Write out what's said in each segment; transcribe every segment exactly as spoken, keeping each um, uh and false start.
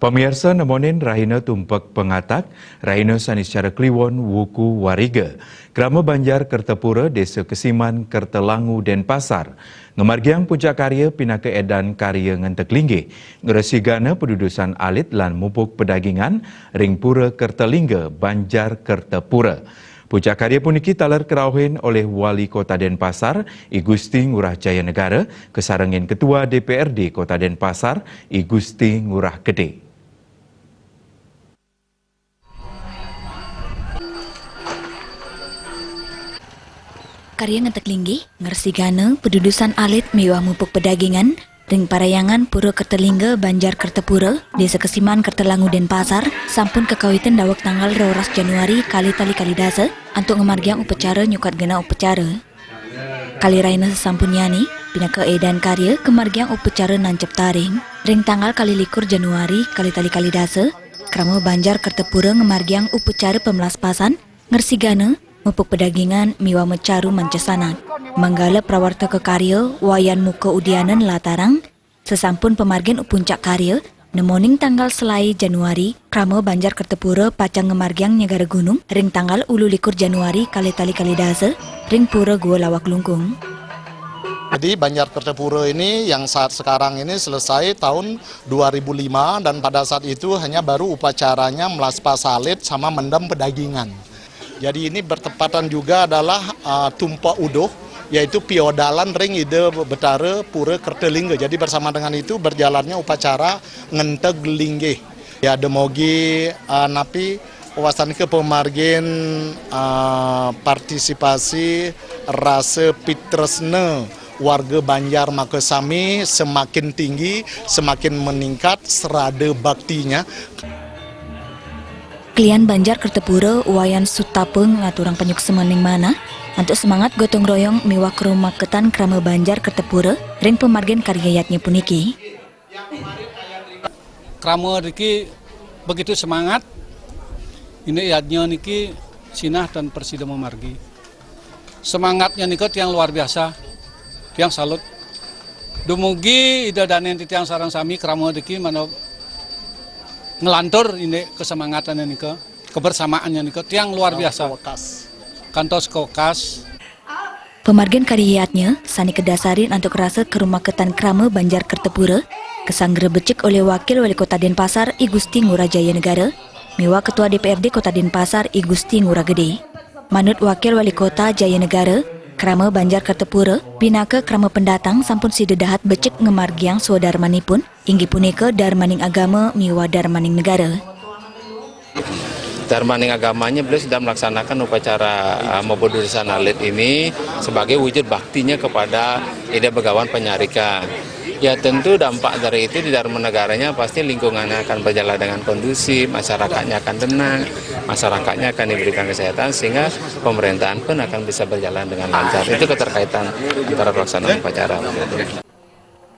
Pamirsa, nemonin rahina tumpek pangatak, rahina sani sacara kliwon wuku wariga. Krama Banjar Kertapura, Desa Kesiman, Kertalangu, Denpasar, ngamargiang puncak karya pinaka edan karya ngenteg linggih, ngresigana padudusan alit lan mupuk padagingan ring Pura Kertalingga, Banjar Kertapura. Puncak karya puniki taler karauhin olih Wali Kota Denpasar, I Gusti Ngurah Jaya Negara, kasarengin Ketua D P R D Kota Denpasar, I Gusti Ngurah Gede. Karya ngenteg linggih, ngresigana padudusan alit miwah mupuk padagingan ring parhyangan Pura Kertalingga, Banjar Kertapura, Desa Kesiman, Kertalangu, Denpasar, sampun kakawitin daweg tanggal roras Januari, kalih tali kalih dasa, antuk ngamargiang upacara nyukat genah upacara. Kalih rahina sasampunnyane, pinaka edan karya kamargiang upacara nancep taring, ring tanggal kalih likur Januari, kalih tali kalih dasa, Krama Banjar Kertapura ngamargiang upacara pamlaspasan, ngresigana, mupuk padagingan miwah macaru manca sanak. Manggala prawartaka karya Wayan Muka Udiana nlatarang, sasampun pamargin upuncak karya, nemoning tanggal selae Januari, Krama Banjar Kertapura pacang ngamargiang nyegara gunung ring tanggal ulu likur Januari, kalih tali kalih dasa, ring Pura Gua Lawak Lungkung. Jadi, Banjar Kertapura ini yang saat sekarang ini selesai tahun dua ribu lima, dan pada saat itu hanya baru upacaranya melaspas alit sama mendem pedagingan. Jadi, ini bertepatan juga adalah, uh, tumpek uduh, yaitu piodalan ring Ida Betara Pura Kertalingga. Jadi, bersama dengan itu berjalannya upacara ngenteg linggih. Ya, dumogi, uh, napi wastan ke pamargin, uh, partisipasi rasa pitresna warga Banjar makasami semakin tinggi, semakin meningkat, serada baktinya. Kelian Banjar Kertapura, Wayan Sutapa ngaturang panyuksmaning manah antuk semangat gotong royong miwah karumaketan krama Banjar Kertapura ring pamargin karya yadnya puniki. Krama niki begitu semangat. Ini yadnya niki sinah dan prasida mamargi. Semangatnya nika tiang luar biasa. Tiang salut. Dumugi Ida danen titiang sareng sami krama niki manawi nglantur ini kesemangatan nika, kebersamaannya nika tiang luar biasa. Kantos kawekas. Pamargin karya yadnya, sane kadasarin antuk rasa karumaketan krama Banjar Kertapura, kasanggra becik olih Wakil Wali Kota Denpasar I Gusti Ngurah Jaya Negara, miwah Ketua D P R D Kota Denpasar I Gusti Ngurah Gede. Manut Wakil Wali Kota Jaya Negara, krama Banjar Kertapura, pinaka krama pendatang sampun sida dahat becik ngamargiang swadarmanipun, inggih punika darmaning agama miwah darmaning negara. Darmaning agamanya beliau sudah melaksanakan upacara, uh, mapadudusan alit ini sebagai wujud baktinya kepada Ida Begawan Penyarika. Ya, tentu dampak dari itu di Dharma negaranya pasti lingkungannya akan berjalan dengan kondusif, masyarakatnya akan tenang, masyarakatnya akan diberikan kesehatan sehingga pemerintahan pun akan bisa berjalan dengan lancar. Itu keterkaitan antara pelaksanaan upacara.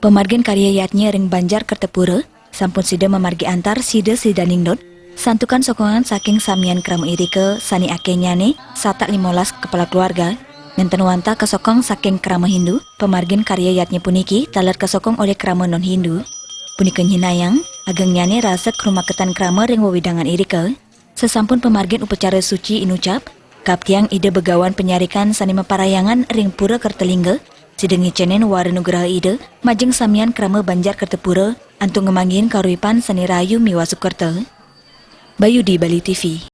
Pamargin karya yadnya ring Banjar Kertapura, sampun sida mamargi antar sida sidaning dot, santukan sokongan saking samian krama irika sane akenyane satak limolas kepala keluarga, nenten wantah kasokong saking krama Hindu, pamargin karya yadnya puniki taler kasokong olih krama non Hindu. Punika nyinayang, agengnyane rasa karumaketan krama ring wewidangan irika. Sasampun pamargin upacara suci inucap, kaptiang Ida Begawan Penyarikan sane maparhyangan ring Pura Kertalingga, sida ngicenin wara nugraha Ida, majeng samian krama Banjar Kertapura, antuk ngamanggihin kauripan sane rahayu miwah sukerta. Bayudi, Bali T V.